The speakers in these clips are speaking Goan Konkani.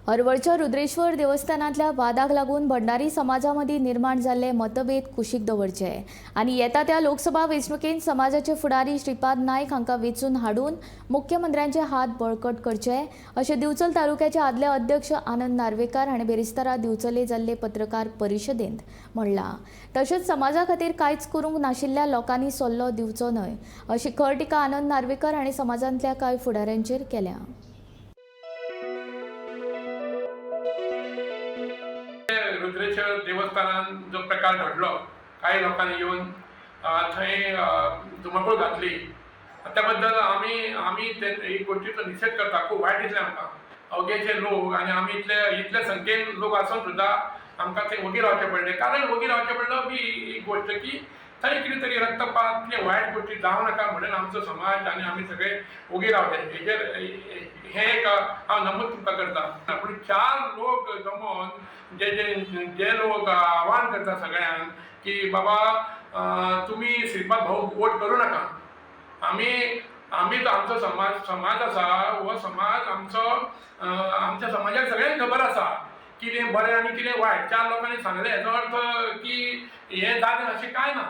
अरवळच्या रुद्रेश्वर देवस्थानांतल्या वादाक लागून भंडारी समाजा मदीं निर्माण जाल्ले मतभेद कुशीक दवरचे आनी येता त्या लोकसभा वेंचणुकेंत समाजाचे फुडारी श्रीपाद नायक हांकां वेंचून हाडून मुख्यमंत्र्यांचे हात बळकट करचे अशें दिवचल तालुक्याचे आदले अध्यक्ष आनंद नार्वेकार हांणी बेरेस्तारा दिवचले जाल्ले पत्रकार परिशदेंत म्हणलां. तशेंच समाजा खातीर कांयच करूंक नाशिल्ल्या लोकांनी सल्लो दिवचो न्हय अशी खर टिका आनंद नार्वेकर हांणी समाजांतल्या कांय फुडाऱ्यांचेर केल्या. रुद्रेश्वर देवस्थानान जो प्रकार घडलो, कांय लोकांनी येवन थंय धुमाकूळ घातली, त्या बद्दल आमी आमी ते ही गोश्टीचो निशेध करता. खूब वायट दिसलें आमकां. अवघेचे लोक आनी आमी इतले इतले संख्येन लोक आसून सुद्दां आमकां थंय वगी रावचें पडलें. कारण वगी रावचें पडलो बी एक गोश्ट की थंय कितें तरी रक्तपात, कितें वायट गोश्टी जावं नाका म्हणून आमचो समाज आनी आमी सगळे वगी रावले. हेजेर हें एक हांव नमूद तुमकां करता. पूण चार लोक जमोन जे जे जे लोक आव्हान करता सगळ्यांक की बाबा तुमी श्रीपाद भाऊ वोट करूं नाका, आमी आमी तो आमचो समाज समाज आसा, हो समाज आमचो, आमच्या समाजाक सगळ्यांक खबर आसा कितें बरें आनी कितें वायट. चार लोकांनी सांगलें हेजो अर्थ की हें जालें अशें कांय ना,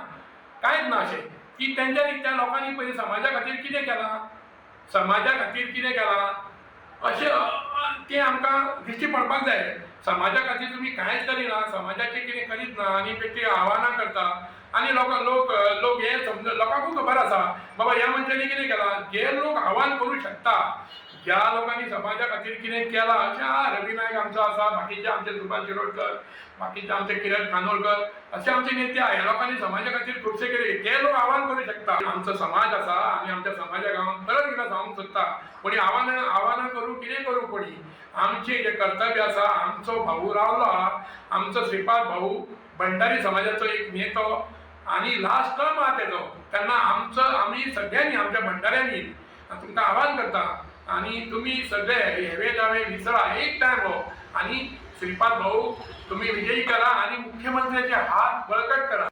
कांयच ना अशें की तेंच्यांनी त्या लोकांनी पयलीं समाजा खातीर कितें केलां, समाजा खातीर कितें केलां अशें तें आमकां दिश्टी पडपाक जाय. समाजा खातीर तुमी कांयच करिना, समाजाचें कितें करीत ना आनी बेश्टी आव्हानां करता आनी लोक लोक लोक हें समज लोकांकूय खबर आसा बाबा ह्या मनशांनी कितें केलां. जे लोक आव्हान करूं शकता, ज्या लोकांनी समाजा खातीर कितें केलां, अशें आहा रवी नायक आमचो आसा, बाकीचे आमचे सुभाष शिरोडकर, बाकीचे आमचे किरण खानोलकर, अशे आमचे नेते आहा. ह्या लोकांनी समाजा खातीर खुबशे केले, ते लोक आव्हान करूं शकता. आमचो समाज आसा आनी आमच्या समाजाक हांव परत एकदां सांगूंक सोदता, कोणी आव्हानां आव्हानां करूं, कितें करूं कोणी, आमचें जें कर्तव्य आसा, आमचो भाऊ रावलो आहा, आमचो श्रीपाद भाऊ भंडारी समाजाचो एक नेतो आनी लास्ट टर्म आहा तेजो, तेन्ना आमचो आमी सगळ्यांनी आमच्या भंडाऱ्यांनी तुमकां आव्हान करता आनी तुमी सगळे हेवे दावे विसरा, एक टायम हो, आनी श्रीपाद भाऊ तुमी विजयी करा आनी मुख्यमंत्र्याचे हात बळकट करा.